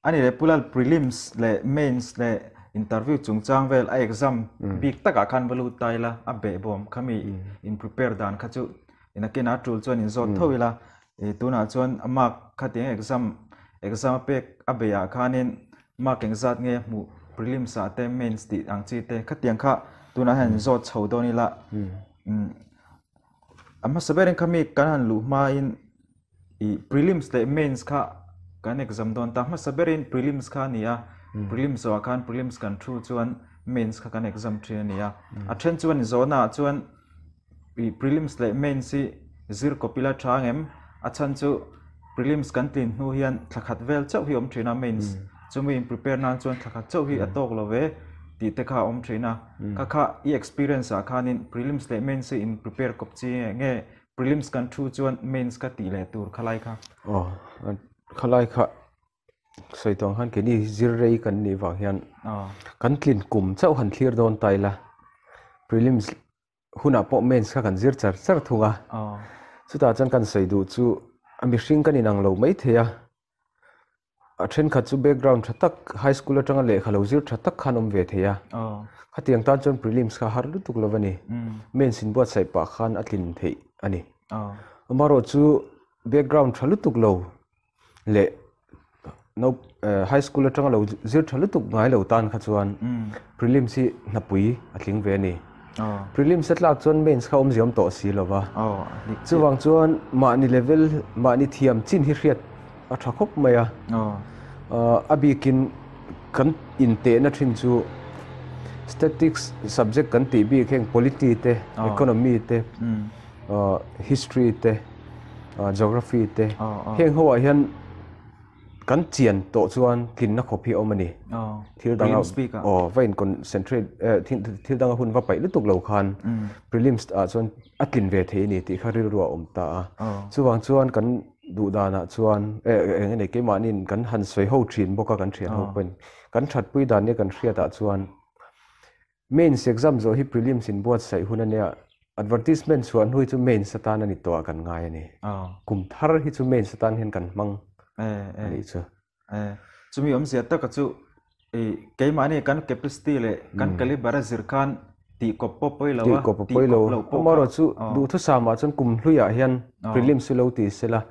A ni leh Pu Lal, prelims leh mains leh interview chungchang vel a exam bik takah khan va lut ta ila, a behbawm kha mi in prepare dan kha chu nakin a tul chuan in zawt tho ila, tunah chuan a mark khatiang exam exam a pek a beihah khanin mark engzat nge a hmuh prelims ah te mains tih ang chi te khatiang kha tunah hian in zawt chho dawn ila. A hmasa berin kha mi kan han luh hmain I prelims leh mains kha kan exam dawn ta. Hmasa berin prelims kha a ni a, prelims zawhah khan prelims kan thu chuan mains kha kan exam thin a ni a. A then chuan zawhnaah chuan i prelims leh mains hi zir kawp ila tha ang em? A chhan chu prelims kan tlin hnu hian thla khat vel chauh hi a awm thin a mains. Chumi in prepare nan chuan thla khat chauh hi a tawk lo ve tih te kha a awm thin a. Kha kha i experience ah khanin prelims leh mains hi in prepare kawp chi nge Prelims kan thu chuan mains ka tih leh tur khalai kha. Aw, khalai kha sawi tawh ang khan keini zir rei kan nih vang hian kan tlin kum chauh han thlir dawn ta ila prelims hunah pawh mains kha kan zir char char thung a. Chutah chuan kan sawi duh chu a mihring kan inang lo maithei a. A thenkhat chu background tha tak, high school atanga lehkha lo zir tha tak khan awm ve thei a. Khatiang tan chuan prelims kha har lutuk lo a ni. Mains inbuatsaih pah khan a tlin theih a ni. Amaherawh chu background tha lutuk lo leh high school atanga lo zir tha lutuk ngai lo tan kha chuan prelims hi hnapui a tling ve a ni. Prelims a tlak chuan mains kha awmzia awm tawh si lo va. Chuvang chuan mahni level, mahni thiam chin hi hriat a tha khawp mai a. A bikin kan intehna thin chu statistics subject kan tih bik heng polity te, economy te, history te, geography te heng ho ah hian kan chian tawh chuan tlinna khawp hi a awm a ni. Thil danga aw va in concentrate thil danga hun va paih lutuk lo khan prelims ah chuan a tlin ve thei a ni tih kha rilru a awm ta a. Chuvang chuan kan duh danah chuan eng nge keimahniin kan han sawi ho thin bawk a kan thian ho pawhin kan thatpui dan nia kan hriatah chuan mains exam zawh hi prelims in buatsaih hun a nia advertisement chhuah hnu hi chu mains atan a ni tawh ah kan ngai a ni. Kum thar hi chu mains atan hian kan hmang a nih chu. Chumi awmzia taka chu keimahni kan capacity leh kan caliber a zir khan tih kawp pawh pawi lo a, tih kawp a pawi lo. Amaherawh chu duhthusam ah chuan kum hluiah hian prelims chu lo ti sela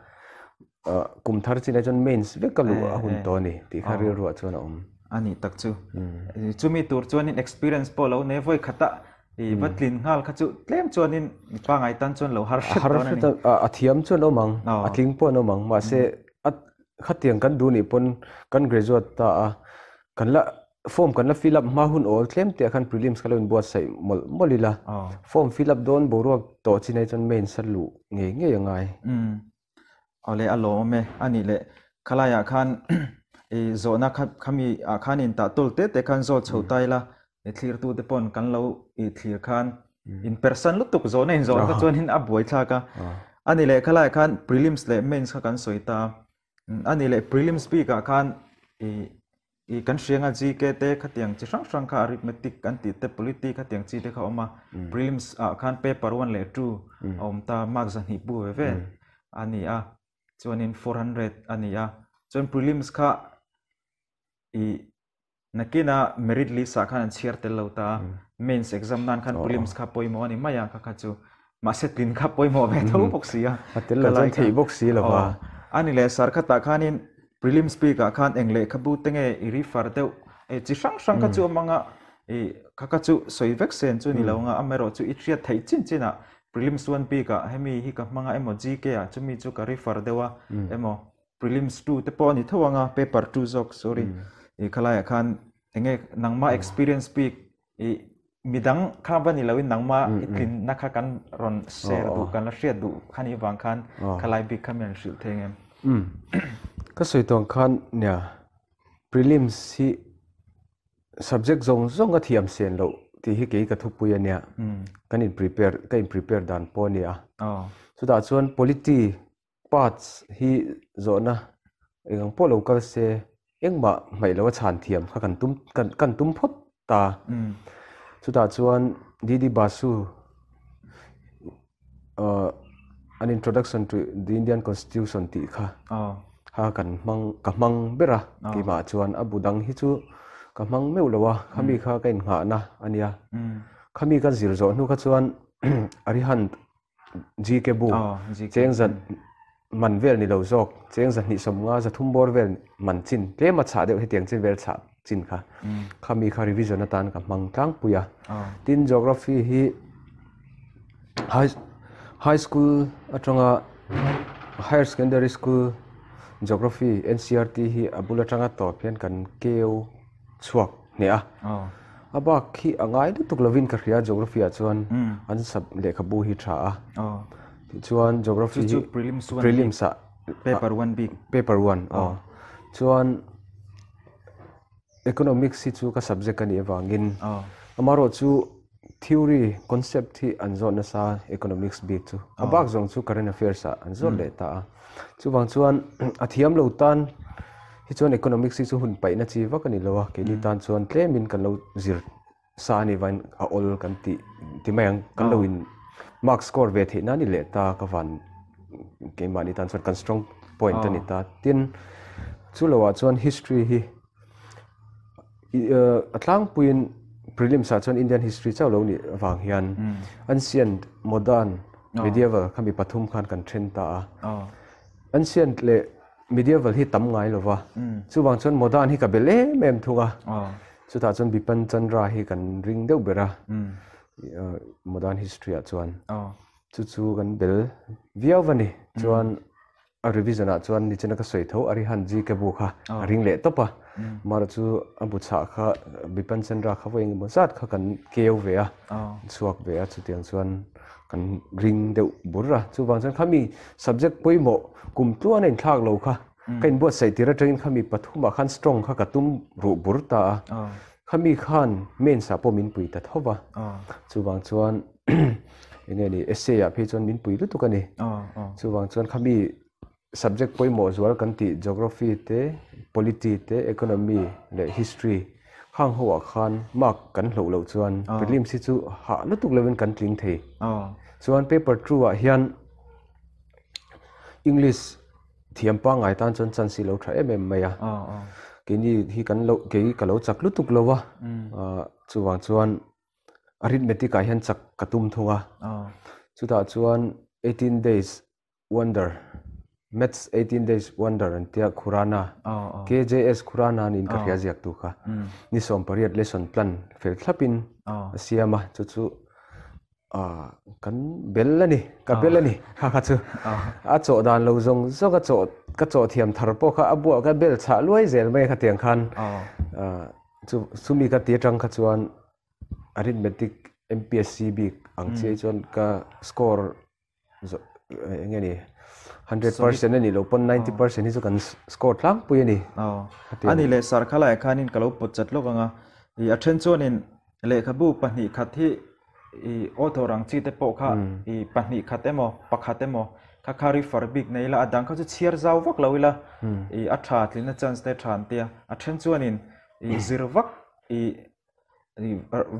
kum thar chinah chuan mains vek a luh a hun tawh a ni tih kha rilruah chuan a awm. A nih tak chu. Chumi tur chuanin experience pawh lo nei vawi khat a, i va tlin nghal kha chu tlem chuanin mipa ngai tan chuan lo har hret dawn a ni. A thiam chuan awm ang, a tling pawh an awm ang, mahse a Khatiang kan duh nih pawn kan graduate ta a, kan la form kan la fill up hma hun awl tlem teh khan prelims kha lo inbuatsaih mawlh mawlh ila, form fill up dawn boruak tawh chin ai chuan mains a luh ngei ngei a ngai. Umm awle a lawm e, a nih leh khalaiah khan i zawhna kha khami ah khan in tah tawl te te khan zawt chho ta ila, i thlirtu te pawn kan lo i thlir khan in persan lutuk zawhna in zawh kha chuanin a buai thlak a. A ni leh khalaiah khan prelims leh mains kha kan sawi ta. A ni leh prelims bikah khan i i kan hrianga GK te khatiang chi hrang hrang kha arithmetic kan tih te polity khatiang chi te kha a awm a. Prelims ah khan paper one leh two a awm ta mark zahnih pu ve ve a ni a. Chuanin 400 a ni a. Chuan prelims kha i Nakina merit list ah khan an chhiar tel lo ta a, mains exam nan khan prelims kha pawimawh a ni mai a, kha kha chu mahse tlin kha pawimawh ve tho bawk si a. A tel lo chuan theih bawk si lo va. A ni leh sar khatah khanin prelims bik ah khan eng lehkhabu te nge i refer deuh e chi hrang hrang kha chu a mang a, i kha kha chu sawi vek sen chu ni lo ang a, amaherawh chu i hriat theih chin chin ah prelims one bik ah hemi hi ka hmang a emaw GK ah chumi chu ka refer deuh a emaw Prelims 2 te pawh a ni tho ang a, paper 2 zawk, sorry. I khalaiah khan enge nangma experience bik i midang kha va ni loin nangma i tlinna kha kan rawn share duh, kan la hriat duh kha nih vang khan khalai bik kha mi an hrilh thei ang em? Ka sawi tawng khan nia prelims hi subject zawng zawng a thiam sen loh tih hi kei ka thupui a nia. Kan in prepare ka in prepare dan pawh a nia. Chutah chuan polity Parts hi zawhna eng ang pawh lo kal se engmah hmaih loh a chhan thiam kha kan tum kan kan tum phawt ta. Chutah chuan DD Basu ahh an introduction to the Indian constitution tih kha. Kha kan hmang ka hmang ber a keimah chuan a bu dang hi chu ka hmang meuh lo a khami kha ka innghahna a nia. Khami ka zir zawh hnu kha chuan Arihant GK bu cheng zat man vel ni lo zawk cheng zahnih sawmnga zathum bawr vel man chin tlem a chhah deuh hetiang chin vel chhah chin kha khami kha revision atan ka hmang tlangpui a. Tin Geography hi High High School atanga Higher Secondary School Geography NCERT hi a bul atanga tawp hian kan keu chhuak hneh a. A bak hi a ngai lutuk lovin ka hria Geography ah chuan an sub lehkhabu hi tha a. Tichuan Geography hi prelims ah Paper one bik. Paper one aw. Chuan Economics hi chu ka subject a nih avangin amaherawh chu theory, concept hi an zawt nasa economics bik chu. A bak zawng chu current affairs ah an zawt leh ta a. Chuvang chuan a thiam lo tan hi chuan economics hi chu hun paihna chi vak a ni lo a, keini tan chuan tlemin kan lo zir sa a nih vangin a awl kan tih ti mai ang. Kan lo in mark score ve theih nan i leh ta ka van keimahni tan chuan kan strong point a ni ta. Tin, chu loah chuan history hi A tlangpuiin prelims ah chuan Indian history chauh lo nih avang hian ancient, modern, medieval kha mi pathum khan kan then ta a. Ancient leh medieval hi tam ngai lo va, chuvang chuan modern hi ka bel em em thung a. Chutah chuan Bipan Chandra hi kan ring deuh ber a, modern history ah chuan. Chu chu kan bel viau va ni. Chuan A revision ah chuan nichina ka sawi tho Arihant ji ka bu kha a ring leh tawp a, mara chu a bu chhah kha Bipan Chandra kha vawi engemaw zat kha kan keu ve a, chhuak ve a chutiang chuan kan ring deuh bur a, chuvang chuan khami subject pawimawh kum tluan a inthlak lo kha ka inbuatsaih tir atangin khami pathumah khan strong kha ka tum ruh bur ta a, khami khan mains ah pawh min pui ta tho va, chuvang chuan eng nge ni essay ah phei chuan min pui lutuk a ni. Chuvang chuan khami subject pawimawh zual kan tih geography te, polity te, economy leh history khang ho ah khan mark kan hloh loh chuan prelims hi chu hah lutuk lovin kan tling thei. Chuan paper two ah hian English thiam pangngai tan chuan chance hi lo tha em em mai a. Keini hi kan lo kei ka lo chak lutuk lo a, chuvang chuan Arithmetic ah hian chak ka tum thung a, chutah chuan 18 days wonder, maths 18 days wonder an tia Khurana, KJS Khurana niin ka hria ziak tu kha, ni 18 lesson plan fel thlapin a siam a, chu chu kan bel a ni, ka bel a ni kha kha chu a chawh dan lo zawng zawng a chawh ka chawh thiam thar pawh kha a buah ka bel chhah luai zel mai a khatiang khan chu chumi ka ti atang kha chuan Arithmetic MPSC bik ang chiai chuan ka score eng nge ni 100% a nih loh pawn 90% hi chu kan score tlangpui a ni. A nih leh sar kha laiah khanin ka lo pawt chat lawk ang a, a then chuanin lehkhabu pahnih khat hi i author ang chi te pawh kha i pahnih khat emaw pakhat emaw kha kha refer bik nei ila a dang kha chu chhiar zau vak lo ila i a tha tlinna chance te tha an tia a then chuanin i zir vak i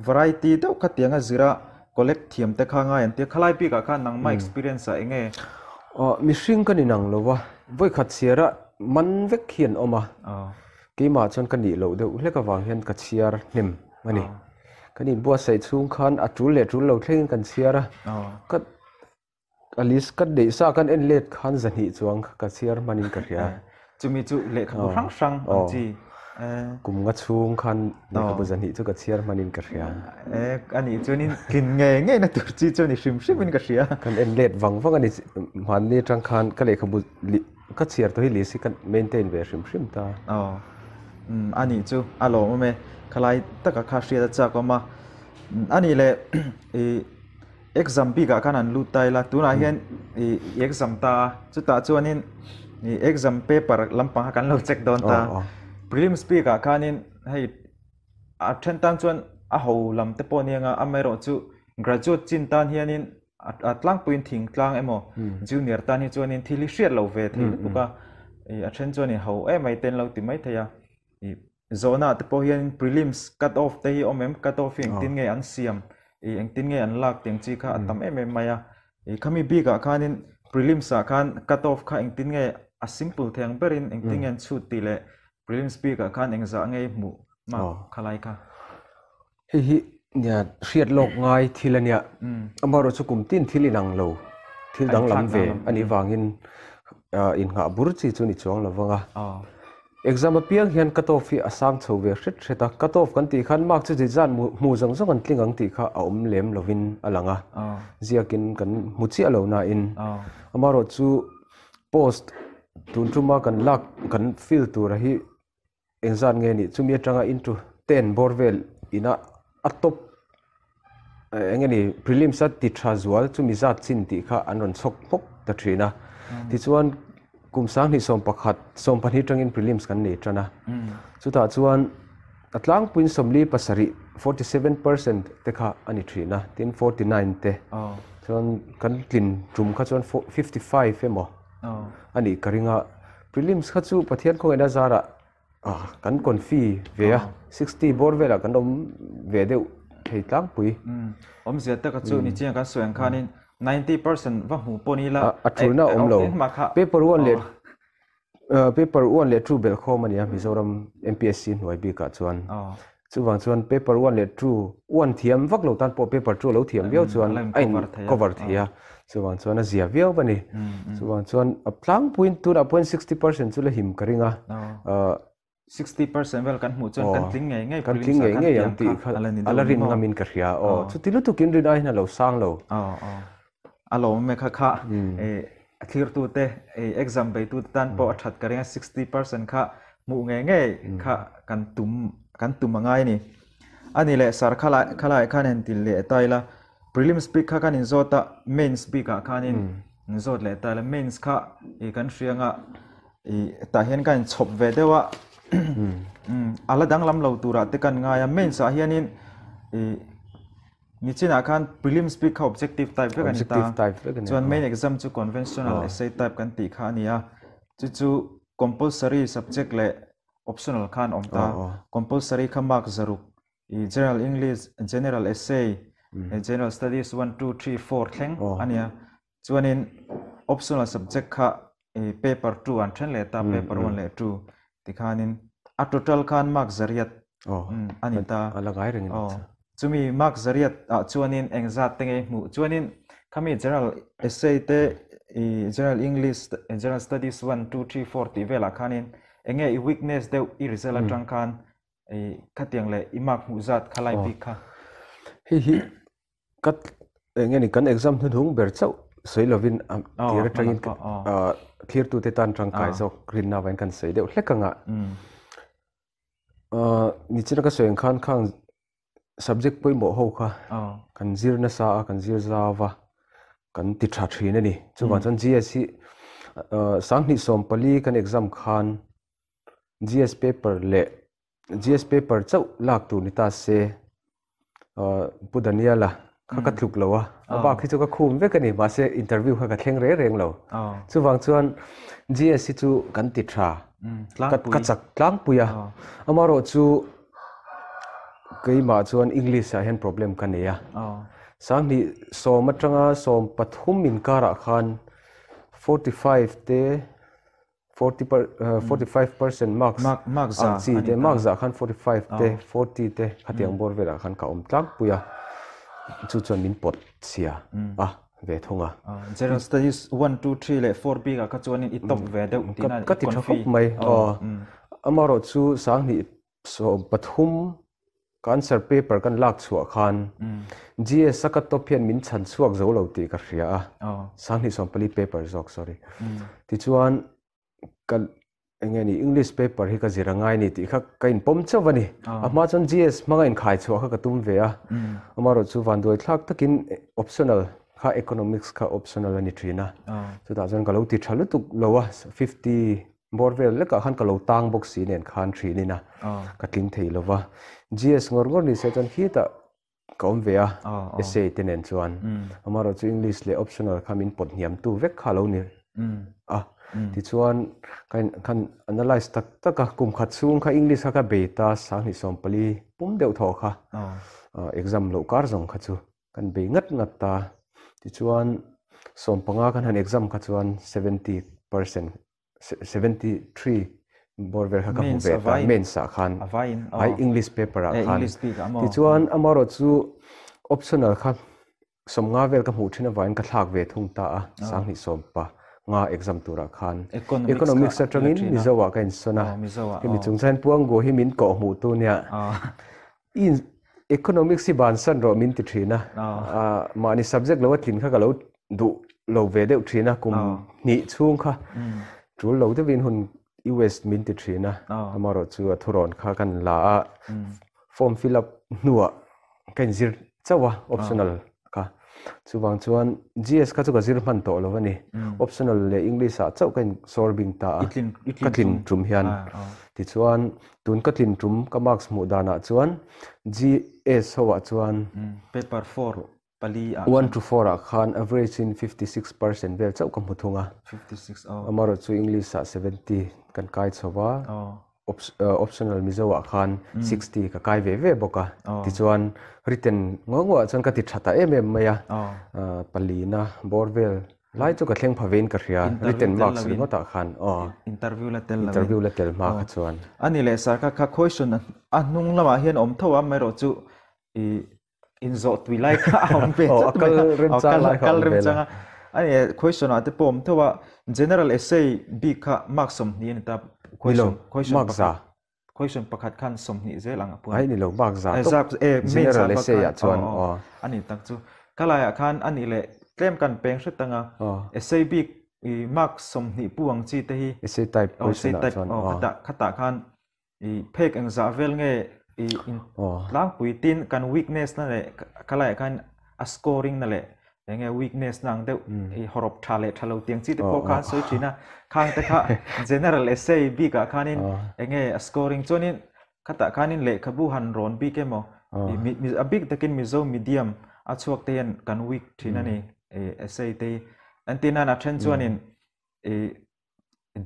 variety deuh kha tianga zira collect thiam te kha ngai an tia khalai bik ah khan nangmah experience ah enge? Aw mihring ka ni nang lo va, vawikhat chhiar a man vek hi an awm a, keimah chuan ka nih loh deuh hlek avang hian ka chhiar hnem a ni. Kan inbuatsaih chhung khan a tul leh tul lo thlengin kan chhiar a, ka A list ka neih sa kan en let khan zahnih chuang kha ka chhiar hmanin ka hria. Chumi chu lehkhabu hrang hrang ang chi. Kum nga chhung khan lehkhabu zahnih chu ka chhiar hmanin ka hria. A nih chuanin tlin ngei ngei na tur chi chu a ni hrim hrimin ka hria. Kan en let vang vang a ni. Hmanni atang khan ka lehkhabu ka chhiar tawh hi list hi ka maintain ve hrim hrim ta. A nih chu a lawmawm e. Khalai taka kha hriat a chak awm a. A nih leh i Exam bikah khan an lut ta ila, tunah hian i exam ta a, chutah chuanin i exam paper lampang kha kan lo check dawn ta. Prelims bikah khanin hei a then tan chuan a ho lam te pawh nia nga, amaherawh chu graduate chin tan hianin a tlangpuiin thingtlang emaw junior tan hi chuanin thil hi hriat lo ve thei lutuk a, i a then chuan i ho em mai te an lo ti mai thei a, i Zawhna te pawh hian prelims cut off te hi awm em? Cut off hi engtin nge an siam? I engtin nge an lak tiang chi kha a tam em em mai a. I khami bikah khanin prelims ah khan cut off kha engtin nge a simple thei ang berin engtin nge an chhut tih leh prelims bikah khan engzah nge i hmuh mark khalai kha. Hei hi nia hriat lawk ngai thil a nia. Amaherawhchu chu kum tin thil inang lo, thil danglam ve a nih vangin innghah bur chi chu ni chuang lo vang a. Exam apiang hian cut off hi a sang chho ve hret hret a, cut off kan tih khan mark chu zit zat hmu zawng zawng an tling ang tih kha a awm lem lovin a lang a, ziakin kan hmu chiah lo nain amaherawhchu post tun tuma kan lak kan fill tura hi Engzat nge nih chumi atanga into ten bawr vel ina a top eng nge ni prelims a ti tha zual chumi zat chin tih kha an rawn chhawk hmawk ta thin a. Tichuan kum sanghnih 11 12 atangin prelims kan nei tan a. Chutah chuan a tlangpuiin 47 47% te kha a ni thin a, tin 49 te. Chuan kan tlin tum kha chuan 55 emaw a nih ka ring a. Prelims kha chu Pathian khawngaihna zarah kan confi ve a, 60 bawr velah kan awm ve deuh thei tlangpui. Awmzia taka chu ni chiang kan sawi ang khanin 90% va hmuh pawh ni la. A tulna a awm lo. Paper one leh paper one leh two belh khawm a nia Mizoram MPSC hnuai bikah chuan. Chuvang chuan paper one leh two, one thiam vak lo tan pawh paper two a lo thiam viau chuan a in cover thei a, chuvang chuan a zia viau a ni. Chuvang chuan a tlangpuiin tunah pawhin 60% chu la him ka ring a. 60% vel kan hmuh chuan kan tling ngei ngei kan tling ngei ngei ang tih kha a la rin ngamin ka hria. Aw, chuti lutukin rin aiin a lo sang lo. A lawm e kha kha a thlirtute exam beitute tan pawh a that ka ring a 60% kha hmuh ngei ngei kha kan tum kan tum a ngai a ni. A ni leh sir khalai khalai khan han ti leh ta ila prelims bik kha kan inzawt a mains bikah khanin inzawt leh ta ila mains kha ih kan hria anga ih tah hian ka inchhawp ve deuh a a la danglam lo turah te kan ngai a mains ah hianin ih Nichinah khan prelims bik kha objective type vek a ni ta. Objective type vek a ni. Chuan main exam chu conventional essay type kan tih kha a ni a. Chu chu compulsory subject leh optional khan awm ta. Compulsory kha mark zaruk, i general English, general essay, general studies one, two, three, four thleng a ni a. Chuanin optional subject kha i paper two an then leh ta, paper one leh two tikhanin a total khan mark zariat a ni ta. A la ngai reng a ni. Chumi mark zariat ah chuanin engzat te nge i hmuh? Chuanin khami general essay te i general English, general studies one, two, three, four tih velah khanin enge i weakness deuh i result atang khan i khatiang leh i mark hmuh zat kha lai bik kha. Hei hi Ka eng nge ni kan exam hnuhnung ber chauh sawi lovin tir atangin thlirtute tan tangkai zawk rinna avangin kan sawi deuh hlek ang a. Nichina ka sawi ang khan khang subject pawimawh ho kha kan zir nasa a, kan zir zau va, kan ti tha thin a ni. Chuvang chuan GS hi 2014 kan exam khan GS paper leh GS paper chauh lak tur ni ta se Pu Daniela kha ka tluk lo a, a bak hi chu ka khum vek a ni, mahse interview kha ka thleng reng reng lo. Chuvang chuan GS hi chu kan ti tha, ka chak tlangpui a, amaherawh chu keimah chuan English ah hian problem ka nei a, 2010 atanga 13 inkarah khan 45 te 45% marks ang chi te mark zah khan 45 te 40 te khatiang bawr velah khan ka awm tlangpui a chu chuan min pawt chhia a ve thung a. General Studies 1, 2, 3 leh 4 bikah kha chuanin i top ve deuh tihna ka ti tha khawp mai amaherawh chu 2013 Ka answer paper kan lak chhuah khan GS a ka top hian min chhan chhuak zo lo tih ka hria a, 2014 paper zawk sorry. Tichuan ka eng nge ni English paper hi ka zir a ngai ni tih kha ka inpawm chauh a ni. A hma chuan GS hmanga inkhai chhuah kha ka tum ve a, amaherawh chu vanduai thlak takin optional kha economics kha optional a ni thin a, chutah chuan ka lo ti tha lutuk lo a, 50 Bawr vel lekah khan ka lo tang bawk si nen khan thinin a, ka tling thei lo va. GS ngawr ngawr ni se chuan khitah ka awm ve a, essay te nen chuan. Amaherawh chu English leh optional kha min pawt hniam tu vek kha a lo ni a. Tichuan khan analyse tak tak a, kum khat chhung kha English kha ka bei ta 2014 pum deuh thaw kha exam loh kar zawng kha chu kan bei ngat ngat ta. Tichuan 15 kan han exam kha chuan 70%. 73 bawr vel kha ka hmu ve ta mains ah khan ai English paper ah khan tichuan amaherawhchu optional kha 50 vel ka hmuh thin avangin ka thlak ve thung ta a 2015 exam turah khan economics atangin Mizo ah ka insawn a hemi chungchang hian Puangu hi min kawh hmuh tu nia Economics hi bansan rawh min ti thin a, mahni subject lo a tlin kha ka lo duh lo ve deuh thin a, kum hnih chhung kha tul lo deuhin hun US min ti thin a, amaherawhchu a thurawn kha kan la a, form fill up hnuah ka inzir chauh a optional kha, chuvang chuan GS kha chu ka zir hman tawh lo a ni, optional leh English ah chauh ka insawr bing ta a, ka tlin tum hian tichuan Tun ka tlin tum ka marks hmuh danah chuan GS ho ah chuan Paper four pali ah one to four ah khan average in 56% vel chauh ka hmu thung a. 56 aw. Amaherawh chu English ah 70 kan kai chho a, optional Mizo ah khan 60 ka kai ve ve bawk a. Tichuan written ngaw ngaw ah chuan ka ti tha ta em em mai a, palina bawr vel Lai chu ka thleng pha vein ka hria, written marks ringawt ah khan aw. Interview la tel lo in. Interview la tel hma kha chuan. A ni leh sir kha kha question a hnung lamah hian awm tho a, amaherawh chu i inzawh tui lai kha a awm ve tlat mai a. Aw a kal remchang lai kha a awm ve la. A ni question ah te pawh awm tho a, general essay bik kha mark 20 a ni ta. Ni lo, mark za. Question pakhat khan 20 zel ang a puan. Ai ni lo, mark za tawp. General essay ah chuan aw. A ni tak chu. Ka laiah khan a nih leh tlem kan peng hret ang a. Essay bik i mark 20 pu ang chi te hi. Essay type question ah chuan aw. Khatah khan i phek engzah vel nge i tlangpui tin kan weakness na leh ka laiah khan a scoring na leh enge weakness na ang deuh i hawrawp tha leh tha lo tiang chi te pawh khan sawi thin a khang te kha general essay bik ah khanin enge a scoring chuanin khatah khanin lehkhabu han rawn bik emaw a bik takin Mizo medium a chhuak te hian kan weak thin a ni essay te hi entirnan a then chuanin i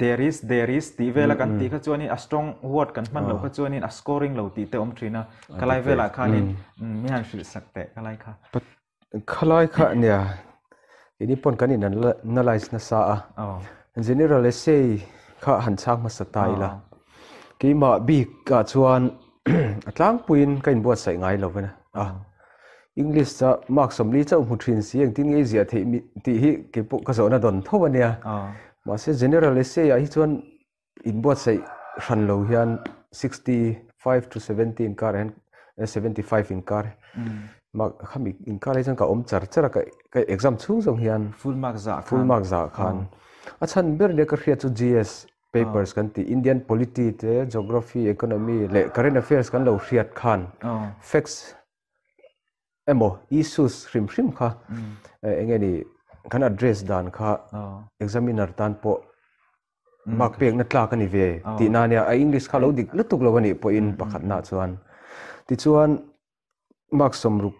There is, there is tih vela kan tih kha chuanin a strong word kan hman loh kha chuanin a scoring lo tih te awm thin a. Khalai velah khanin mi han hrilh sak teh khalai kha. Khalai kha nia keini pawn kan in analyse nasa a. General essay kha han chhang hmasa ta ila. Keimah bik ah chuan a tlangpuiin ka inbuatsaih ngai lo a. English cha mark 40 chauh hmu thin si engtin nge i ziah theih tih hi keipawh ka zawhna dawn tho a nia. Mahse general essay ah hi chuan inbuatsaih hran lo hian 65 to 70 inkar ah hian 75 inkar mark khami inkar hi chuan ka awm char char a ka exam chhung zawng hian full mark zah khan full mark zah khan a chhan ber nia ka hriat chu GS Papers kan tih Indian Polity te, Geography, Economy leh Current Affairs kan lo hriat khan facts emaw issues hrim hrim kha eng nge ni kan address dan kha examiner tan pawh mark pekna tlak a ni ve tihna ania. A English kha lo dik lutuk lo a nih pawhin pakhatna chuan tichuan Mark 60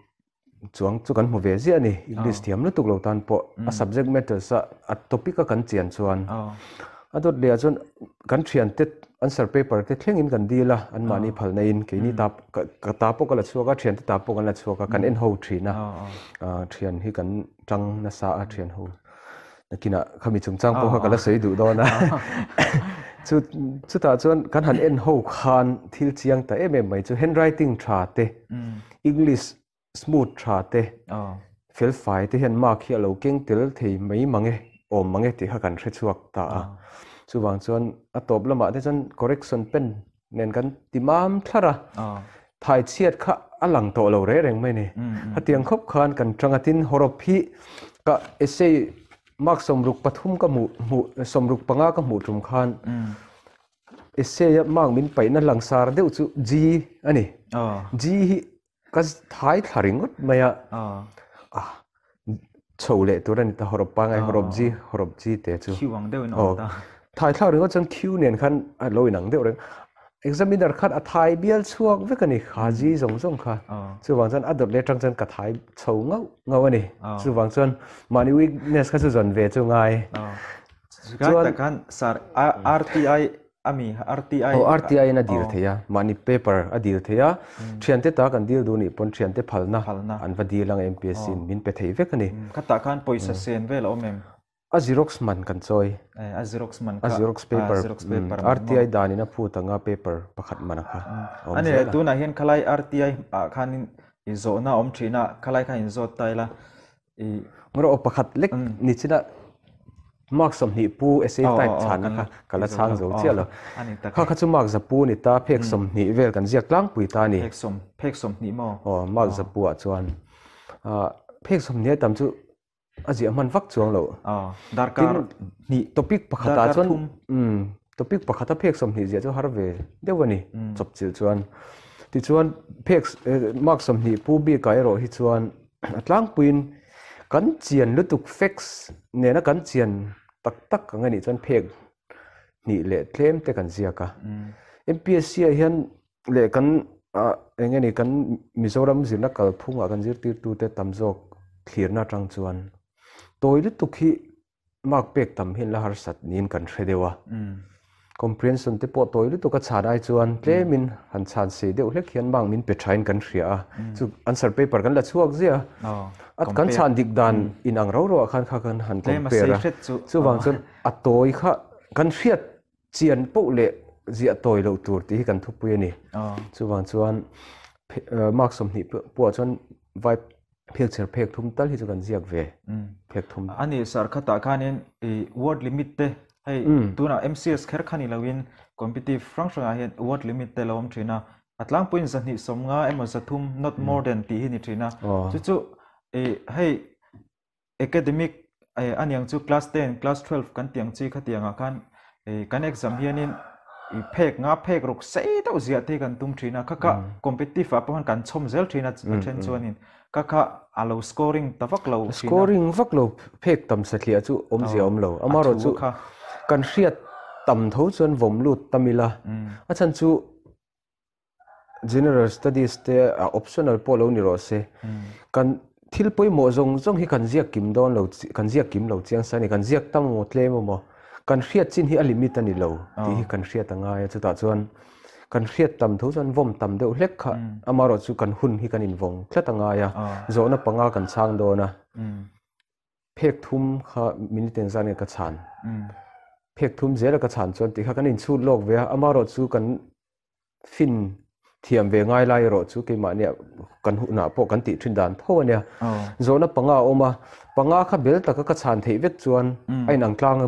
chuang chu kan hmu ve ziah a ni. English thiam lutuk lo tan pawh a subject matters a a topic a kan chian chuan a dawt leh ah chuan kan thiante answer paper te thlengin kan dil a, anmahni phalna in keini ta ka ta pawh ka la chhuak a, thiante ta pawh kan la chhuak a, kan en ho thin a, thian hi kan tang nasa a thian ho. Nakinah khami chungchang pawh kha ka la sawi duh dawn a. Chu chutah chuan kan han en ho khan thil chiang ta em em mai chu handwriting tha te, English smooth tha te, fel fai te hian mark hi a lo keng tel thei mai mang e, awm mang e tih kha kan hre chhuak ta a. Chuvang chuan a tawp lamah te chuan correction pen nen kan ti mam thlar a, thai chhiat kha a lang tawh lo reng reng mai ni. Hetiang khawp khan kan tang a tin hawrawp hi ka essay mark 63 ka hmuh hmuh 65 ka hmuh tum khan essay a mark min paihna langsar deuh chu G a ni. G hi ka thai thla ringawt mai a, chho leh tur a ni ta hawrawp pangai hawrawp G hawrawp G te chu. Q ang deuhin a awm ta. Thai thlak ringawt chuan Q nen khan a lo inang deuh reng. Examiner khan a thai bial chhuak vek a ni kha G zawng zawng kha. Chuvang chuan a dawt leh atang chuan ka thai chho ngauh ngauh a ni. Chuvang chuan mahni weakness kha chu zawn ve chu ngai. Chuan takhan sir RTI Ami RTI. Aw RTI in a dil thei a, mahni paper a dil thei a, thiante ta kan dil duh nih pawn thiante phalna an va dil ang MPSC in min pe thei vek a ni. Khatah khan pawisa sen vel a awm em? A xerox man kan chawi. A xerox man kha. A xerox paper. Xerox paper man. RTI danin a phut anga paper pakhat man a kha. Ani leh tunah hian khalai RTI ah khanin i zawhna a awm thin a, khalai khan inzawt ta ila i. Ngawr aw pakhat lek ni chin a mark 20 pu essay type chhanna kha ka la chhang zo chiah lo. Kha kha chu mark 100 ni ta phek 20 vel kan ziak tlangpui ta a ni. Phek sawm phek 20 maw? Aw mark 100 ah chuan phek 20 a tam chu a ziah hman vak chuang lo. Darkar hnih topic pakhatah chuan topic pakhata phek 20 ziah chu har ve deuh a ni chawp chilh chuan. Tichuan phek mark 20 pu bikah erawh hi chuan a tlangpuiin kan chian lutuk facts nena kan chian tak tak ang a nih chuan phek hnih leh tlem te kan ziak a. MPSC ah hian leh kan eng nge ni kan Mizoram zirna kalphungah kan zirtirtute tam zawk thlirna atang chuan tawi lutuk hi mark pek tam hian la harsat niin kan hre deuh a. Comprehension te pawh tawi lutuk a chhan ai chuan tlemin han chhan sei deuh hlek hian mark min pe thain kan hria a. Chu answer paper kan la chhuak ziah a. A kan chhan dik dan inang ro ro ah khan kha kan han compare a. Chuvang chuan a tawi kha kan hriat Chian poh leh ziah tawi loh tur tih hi kan thupui a ni. Chuvang chuan mark 20 pawh chuan vai phek chher phek thum tal hi chu kan ziak ve phek thum. A ni sir khatah khanin i word limit te hei tunah MCS kher kha ni loin competitive hrang hrangah hian word limit te lo awm thin a. A tlangpuiin 250 emaw 300 not more than tih hi ni thin a. Chu chu i hei Academic a niang chu class 10, class 12 kan tiang chi khatiangah khan kan exam hianin i phek nga phek ruk sei deuh ziah te kan tum thin a, kha kha competitive ah pawh khan kan chhawm zel thin a a then chuanin kha kha a lo scoring ta vak lo thin a. Scoring vak lo phek tam satliah chu awmzia awm lo, amaherawhchu kan hriat tam tho chuan vawm lut tam ila a chhan chu General Studies te a optional pawh lo ni rawh se. Kan thil pawimawh zawng zawng hi kan ziak kim dawn lo, kan ziak kim lo chiang sa a ni. Kan ziak tam emaw tlem emaw kan hriat chin hi a limit a ni lo tih hi kan hriat a ngai a. Chutah chuan kan hriat tam tho chuan vawm tam deuh hlek kha amaherawh chu kan hun hi kan invawng tlat a ngai a. Zawhna panga kan chhang dawn a. Phek thum kha minute engzat nge ka chhan? Phek thum zela ka chhan chuan tih kha kan inchhut lawk ve a, amaherawh chu kan fin thiam ve ngai lai erawh chu keimahnia kan hunah pawh kan tih thin dan tho a nia. Zawhna panga a awm a, panga kha bel taka ka chhan theih vek chuan a inang tlang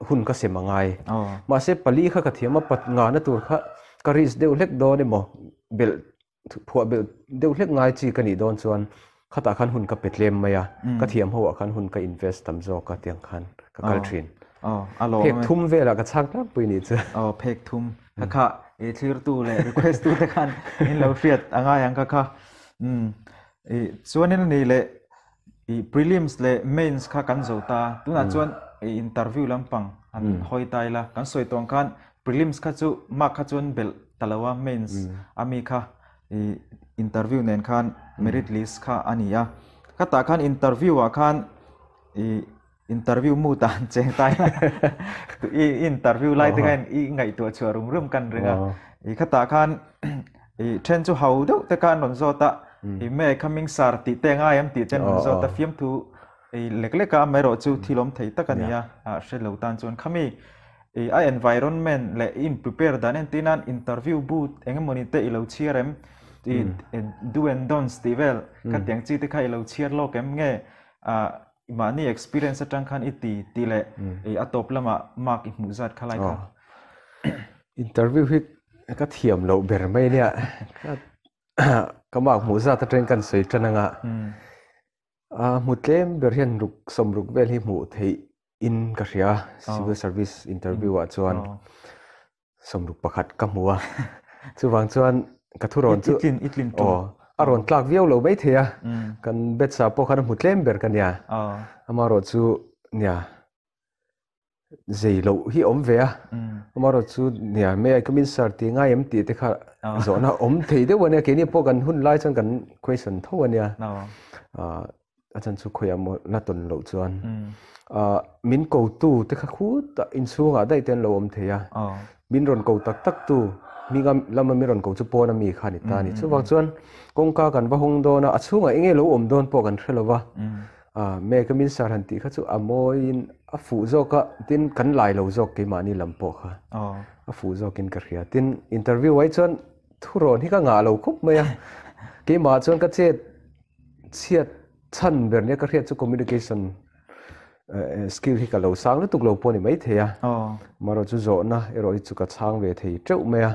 hun ka sem a ngai. Mahse pali kha ka thiam a, pat ngana tur kha ka risk deuh hlek dawn emaw belh phuah belh deuh hlek ngai chi ka nih dawn chuan khatah khan hun ka pe tlem mai a, ka thiam ho ah khan hun ka invest tam zawk a tiang khan ka kal thin. Phek thum velah ka chhang tlangpui nih chu. Aw phek thum kha kha i thlirtu leh request tu te khan in lo hriat a ngai ang kha kha. I chuanin a nih leh i prelims leh mains kha kan zo ta tunah chuan i interview lampang an hawi ta ila kan sawi tawh ang khan prelims kha chu mark kha chuan belh ta lo a mains a mi kha i interview nen khan merit list kha a ni a khatah khan interview ah khan i interview mood ah an cheng ta ila i interview lai te khan i ngaihtuah chhuah rum rum kan ring a i khatah khan i then chu ho deuh te khan rawn zawt a i me coming sir tih te ngai em tih te an rawn zawt a fiamthu i lek lek a amaherawh chu thil awm thei tak a ni a hre lo tan chuan khami i a environment leh i in prepare dan entir nan interview booth eng emawni te i lo chhiar em i do and don'ts tih vel khatiang chi te kha i lo chhiar lawk em nge i mahni experience atang khan i ti tih leh i a tawp lamah mark i hmuh zat kha lai kha. Interview hi ka thiam loh ber mai nia. Ka mark hmuh zat atangin kan sawi tan anga. A hmu tlem ber hian ruk 60 vel hi hmuh theih in ka hria civil service interview ah chuan 61 ka hmu a. Chuvang chuan ka thurawn chu aw a rawn tlak viau lo mai thei a. Kan batch ah pawh khan a hmu tlem ber ka nia. Amaherawh chu nia zei loh hi awm ve a. Amaherawh chu nia may I come in sir tih ngai em tih te kha zawhna awm thei deuh a nia. Keini pawh kan hun lai chuan kan question tho a nia. A chan chu khawiah maw la tawn loh chuan min ko tu te kha khutah inchhungah daih te an lo awm thei a. Min rawn ko tak tak tu hminga lama min rawn ko chu pawn a mi kha a ni ta a ni. Chuvang chuan kawngka kan va hawng dawn a, a chhungah eng nge lo awm dawn pawh kan hre lo va. May I come in sir han tih kha chu a mawiin. A fuh zawk a, tin kan lai lo zawk keimahni lam pawh kha a fuh zawkin ka hria. Tin, interview ai chuan thurawn hi ka ngah lo khawp mai a, keimah chuan ka chet chhiat chhan ber nia ka hriat chu communication skill hi ka lo sang lutuk lo pawh a ni maithei a, amaherawh chu zawhna erawh hi chu ka chhang ve thei teuh mai a,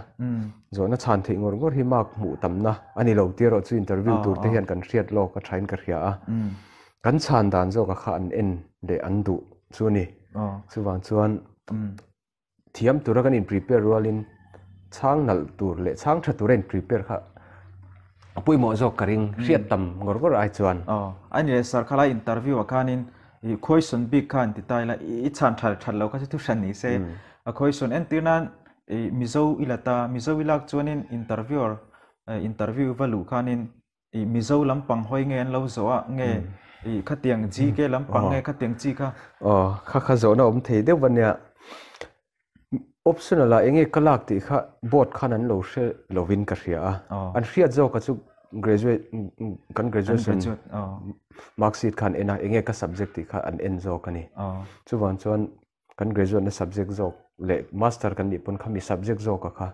zawhna chhan theih ngawr ngawr hi mark hmuh tamna a ni lo tih erawh chu interview tur te hian kan hriat lawk a thain ka hria a. Kan chhan dan zawka kha an en leh an duh chu a ni. Chuvang chuan thiam tura kan in prepare rualin chhang nalh tur leh chhang tha tura in prepare kha a pawimawh zawk ka ring hriat tam ngawr ngawr ai chuan. A ni leh sir khalai interview ah khanin i question bik kha an ti ta ila i chhan that that lo kha chu thu hran ni se. A question entir nan i Mizo i la ta, Mizo i lak chuanin interviewer interview va luh khanin I Mizo lampang hawi nge an lo zawh a nge i khatiang GK lampang nge khatiang chi kha? Aw, kha kha zawhna awm thei deuh a nia. Optional ah enge ka lak tih kha board khan an lo hre lovin ka hria a. An hriat zawk a chu graduate kan graduation mark sheet khan en a enge ka subject tih kha an en zawk a ni. Chuvang chuan kan graduate na subject zawk leh master kan nih pawn khami subject zawk a kha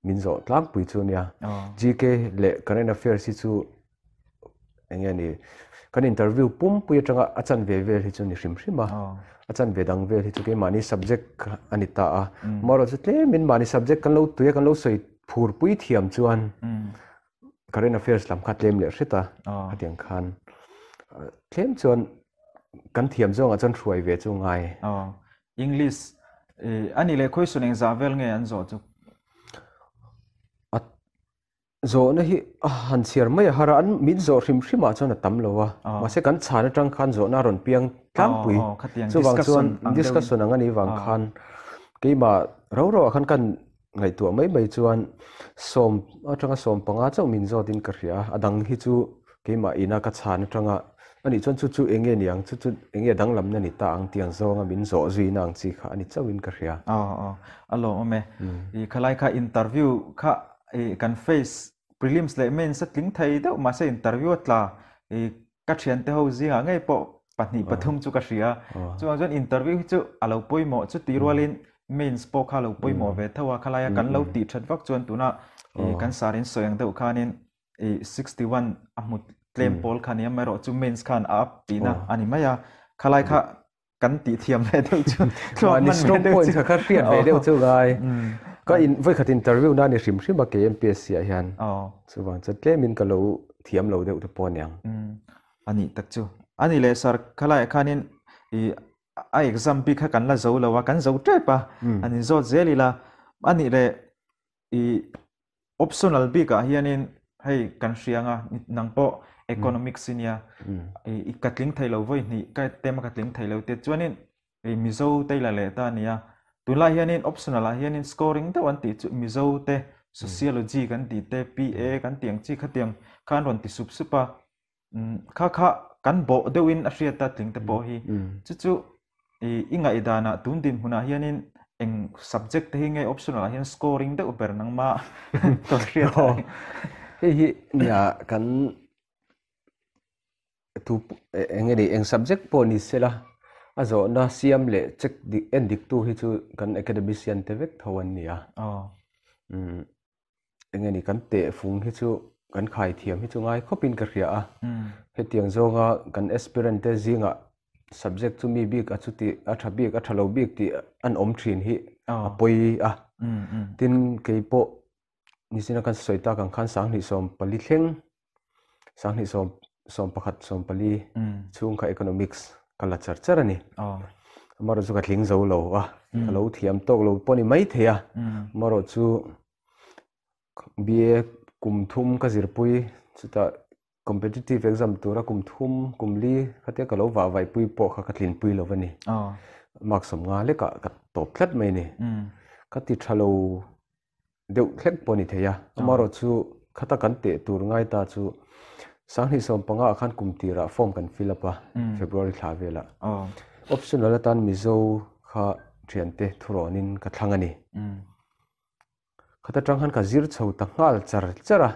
min zawh tlangpui chu ania. GK leh current affairs hi chu enge ni kan interview pumpui atanga a chanve vel hi chu ni hrim hrim a, a chanve dang vel hi chu keimahni subject a ni ta a. Amaherawhchu chu tlemin mahni subject kan lo tui a kan lo sawi phurpui thiam chuan current affairs lam kha tlem leh hret a, khatiang khan tlem chuan kan thiam zawngah chuan hruai ve chu ngai. Aw, English a nih leh khawi sawn engzah vel nge an zawh chu? A zawhna hi a han chhiar mai a har a, an min zawh hrim hrimah chuan a tam lo a, mahse kan chhan atang khan zawhna a rawn piang tlangpui. Chuvang chuan discussion ang a nih vang khan keimah rau rauah khan kan Ngaihtuah mai mai chuan sawm atanga sawm panga chauh min zawtin ka hria a, a dang hi chu keimah ina ka chhan atanga a nih chuan chu chu eng nge ni ang, chu chu eng nge danglamna ni ta ang tih ang zawnga min zawh zuina ang chi kha a ni chauhin ka hria. Aw aw, a lawmawm e. I khalai kha interview kha i kan face prelims leh mains a tling thei deuh mahse interview a tla i ka thiante ho zingah ngei pawh pahnih pathum chu ka hria chuvang chuan interview hi chu a lo pawimawh chu tih rualin mains pawh kha a lo pawimawh ve tho a khalaia kan lo tih that vak chuan tuna kan sar in sawi ang deuh khanin i 61 a hmu tlem pawl kha nia amaherawh chu mains khan a up tihna a ni mai a khalai kha kan tih thiam ve deuh chu thluak man ve deuh chu kha hriat ve deuh chu ngai ka in voi khat interview na ni hrim hrim a KMPSC ah hian chuvang chuan tlemin ka lo thiam lo deuh te pawh aniang ani tak chu ani leh sir khalai ah khanin i a exam bik kha kan la zo lo a kan zo tep a an in zawt zel ila ani leh i Optional bik ah hianin hei kan hria anga nang pawh economics i nia i ka tling thei lo vawi hnih ka tema ka tling thei lo te chuanin i Mizo te ila leh ta ania tunlai hianin optional ah hianin scoring deuh an tih chu Mizo te sociology kan tih te PA kan tih ang chi khatiang kha an rawn ti sup sup a kha kha kan bawh deuhin a hriat a tling te pawh hi chu chu i i ngaihdanah tun dinhmunah hianin eng subject te hi nge optional ah hian scoring deuh ber nangma tawn hriat a hei hi nia kan tu eng nge ni eng subject pawh ni sela a zawhna siam leh check dik en dik tu hi chu kan academician te vek tho an ni a Eng nge ni kan tehfung hi chu kan khai thiam hi chu ngai khawpin ka hria a. Hetiang zawnga kan aspirant te zingah subject chu mi bik a chuti a tha bik a tha lo bik tih an awm thin hi a pawi a. Tin kei pawh nichina kan sawi tak ang khan sanghnih sawm pali thleng sanghnih sawm sawm pakhat sawm pali chhung kha economics ka la char char a ni. Amaherawhchu ka tling zo lo a, ka lo thiam tawk lo pawh a ni maithei a. Amaherawhchu BA kum thum ka zirpui chutah competitive exam tura kum thum kum li khatia ka lo vah vaihpui pawh kha ka tlinpui lo a ni. Mark sawmnga lekah ka tawp tlat mai a ni. Ka ti tha lo deuh hlek pawh a ni thei a, amaherawhchu khata kan teh tur ngai ta chu sanghnih sawm panga ah khan kum tirah form kan fill up a, February thla velah. Optional atan Mizo kha thiante thurawnin ka thlang a ni. Khata tang khan ka zir chho ta nghal char char a,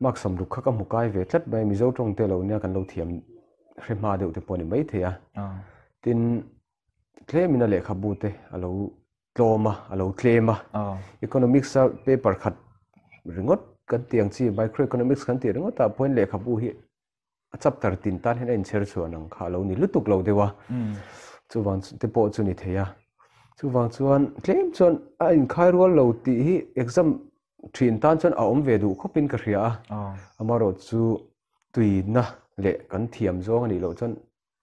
mark sawmruk kha ka hmu kai ve tlat mai, Mizo tawng te lo nia kan lo thiam hre hma deuh te pawh a ni maithei a. Tin. Tlemin a lehkhabu te a lo tlawm a, a lo tlem a. Economics a paper khat ringawt kan tih ang chi, microeconomics kan tih ringawt ah pawhin lehkhabu hi a chapter tin tan hian a inchher chhuan ang kha a lo ni lutuk lo deuh a. Chuvang te pawh chu ni thei a. Chuvang chuan tlem chuan a inkhai rual lo tih hi exam thin tan chuan a awm ve duh khawpin ka hria a. Amaherawh chu tuina leh kan thiam zawng a nih loh chuan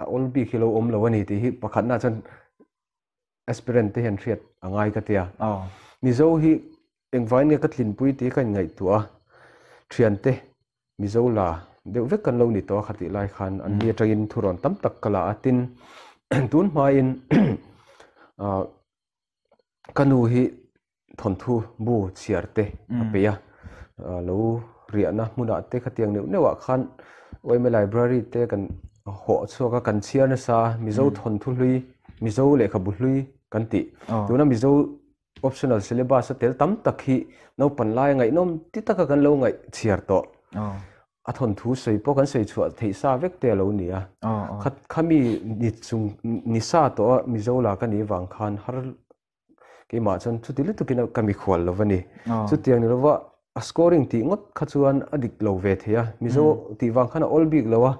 a awl bik hi lo awm lo a ni tih hi pakhatna chuan aspirant te hian hriat a ngai ka tia. Mizo hi engvain nge ka tlinpui tih ka inngaihtuah a, thiante Mizo la deuh vek kan lo ni tawh a khatih lai khan an ni atangin thurawn tam tak ka la a, tin tun hmain ka nu hi thawnthu bu chhiar te a peih a, lo riahna hmunah te khatiang neuh neuh ah khan yma library te kan hawh chhuak a, kan chhiar nasa a, Mizo thawnthu hlui, Mizo lehkhabu hlui kan tih. Tuna Mizo optional syllabus a tel tam tak hi naupan laia ngaihnawm ti taka kan lo ngaih chhiar tawh. A thawnthu sawi pawh kan sawi chhuah theih sa vek te a lo ni a. Khami ni chung ni sa tawh a Mizo la ka nih vang khan har Keimah chuan chuti lutukin ka mikhual lo va ni. Chutiang ni lova a scoring tih ngawt kha chuan a dik lo ve thei a, Mizo tih vang khan a awl bik lo a.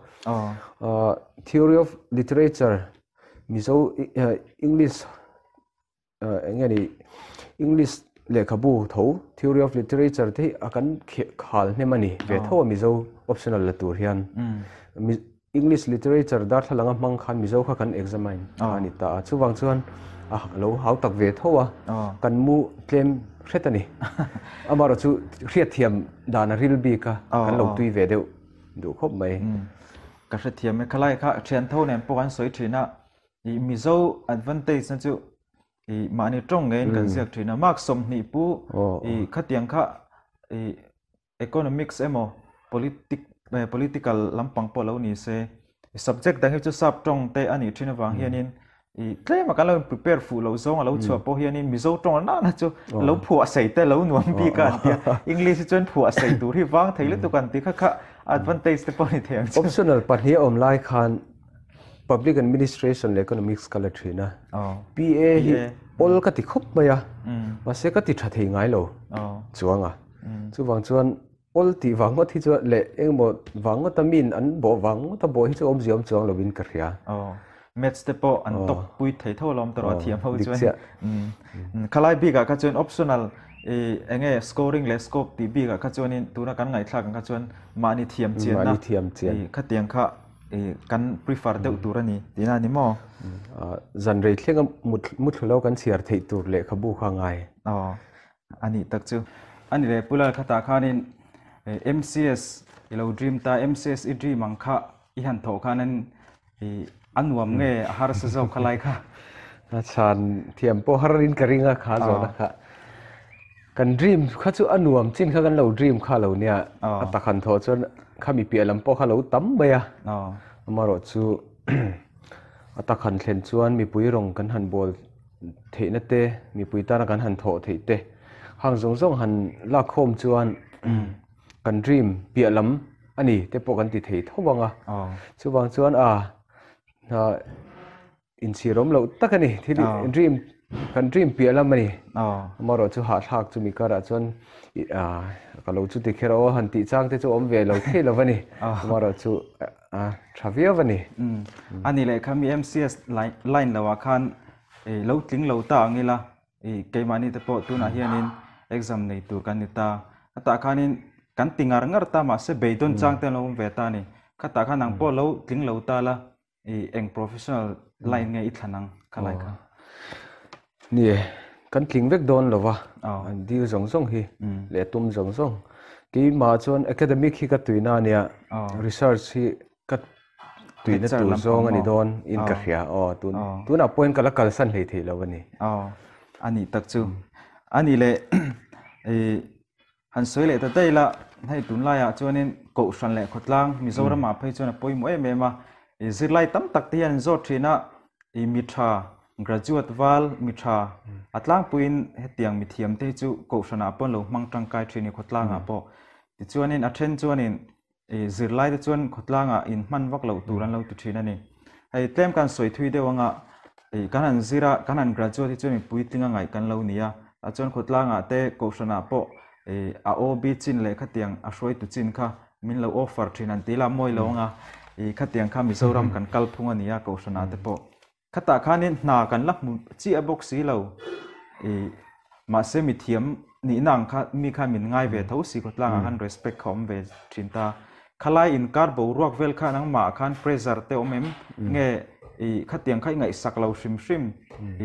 Theory of Literature Mizo English eng nge ni English lehkhabu tho Theory of Literature te hi a kan khal hnem a ni ve tho a Mizo optional la tur hian. English Literature darthlalang a hmang khan Mizo kha kan examine a ni ta a, chuvang chuan a lo hau tak ve tho a, kan mu tlem hret a ni. Amaherawh chu hriatthiam dan a ril bik a, kan lo tui ve deuh duh khawp mai. Ka hrethiam e, khalai kha thian tho nen pawh kan sawi thin a, i Mizo advantage na chu i mahni tawng ngeiin kan ziak thin a, mark 20 pu i khatiang kha i Economics emaw politic political lampang pawh lo ni se subject dang hi chu sap tawng te a nih thin avang hianin i tlem a kan lo prepare fuh lo zawng a lo chhuah pawh hianin Mizo tawng nana chu lo phuah sei te lo nuam bik a an tia English hi chuan phuah sei tur hi vang thei lutuk an ti kha kha advantage te pawh ni thei ang chu. Optional pahnih a awm lai khan Public Administration leh Economics ka la thin a, PA hi awl ka ti khawp mai a, mahse ka ti tha thei ngai lo chuang a. Chuvang chuan awl tih vang ngawt hi chuan leh engemaw vang ngawta min an bawh vang ngawta bawh hi chu awmzia awm chuang lovin ka hria. Maths te pawh an top pui thei tho alawm tawh a thiam ho chuan. Khalai bikah kha chuan optional enge scoring leh scope tih bikah kha chuanin tuna kan ngaihthlak ang kha chuan mahni thiam chianna khatiang kha kan prefer deuh tur a ni tihna a ni maw? Zan rei thlenga muthlu lo kan chhiar theih tur lehkhabu kha ngai. Aw, a nih tak chu. A ni leh Pu Lalkhatah khanin MCS i lo dream ta, MCS i dream ang kha i han thawh khanin a nuam nge a harsa zawk kha lai kha? A chhan thiam pawh har in ka ring a kha zawhna kha. Kan dream kha chu a nuam chin kha kan lo dream kha lo nia, a tak han thawh chuan khami piah lam pawh kha lo tam mai a. Amaherawh chu a tak han thlen chuan mipui rawng kan han bawl theihna te, mipui tana kan han thawh theih te hang zawng zawng han lak khawm chuan kan dream piah lam a ni te pawh kan ti thei tho ang a. Chuvang chuan a inchhir awm loh tak a ni, thil dream kan dream piah lam a ni. Amaherawh chu hahthlak chumi karah chuan ka lo chu ti kher aw han tih chang te chu awm ve lo thei lo a ni. Amaherawh chu a tha viau a ni. A ni leh kha mi MCS line lo ah khan lo tling lo ta ang ila keimahni te pawh tunah hianin exam nei tur kan ni ta. Khatah khanin kan ti ngar ngar ta mahse beidawn chang te an lo awm ve ta a ni. Khatah khan nang pawh lo tling lo ta la eng professional line nge i thlan ang kha lai kha? Ni e, kan tling vek dawn lo va, an dil zawng zawng hi leh tum zawng zawng. Keimah chuan academic hi ka tuina a nia, research hi ka tuina tur zawng a ni dawn in ka hria. Aw, tunah pawhin ka la kalsan hlei thei lo a ni. Aw, a nih tak chu. A nih leh Han sawi leh ta daih la, hei tunlaiah chuanin Kohhran leh Khawtlang Mizoramah phei chuan a pawimawh em em a, i zirlai tam tak te hian an zawt thin a, i mi tha, graduate val mi tha a tlangpuiin hetiang mithiam te hi chu Kohhranah pawh an lo hmang tangkai thin i Khawtlangah pawh. Tichuanin a then chuanin i zirlai te chuan Khawtlangah inhman vak loh tur an lo ti thin a ni. Hei tlem kan sawi thui deuh anga. Kan han zir a, kan han graduate hi chuan mi puitling a ngaih kan lo ni a, tah chuan khawtlangah te kohhranah pawh a OB chin leh khatiang a hruaitu chin kha min lo offer thin an ti la mawi lo anga khatiang kha Mizoram kan kal phung a ni a kohhranah te pawh. Khatah khanin hna kan la hmu chiah bawk si lo mahse mithiam nihna ang kha mi khan min ngai ve tho si khawtlangah khan respect kha awm ve thin ta. Khalai inkar boruak vel kha nangmah khan pressure te awm em? Nge i khatiang kha i ngaihsak lo hrim hrim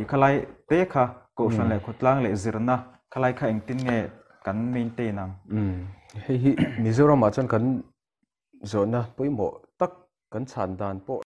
i khalai te kha kohhran leh khawtlang leh zirna khalai kha engtin nge kan maintain ang? Hei hi Mizoramah chuan kan zawhna pawimawh tak kan chhan dan pawh.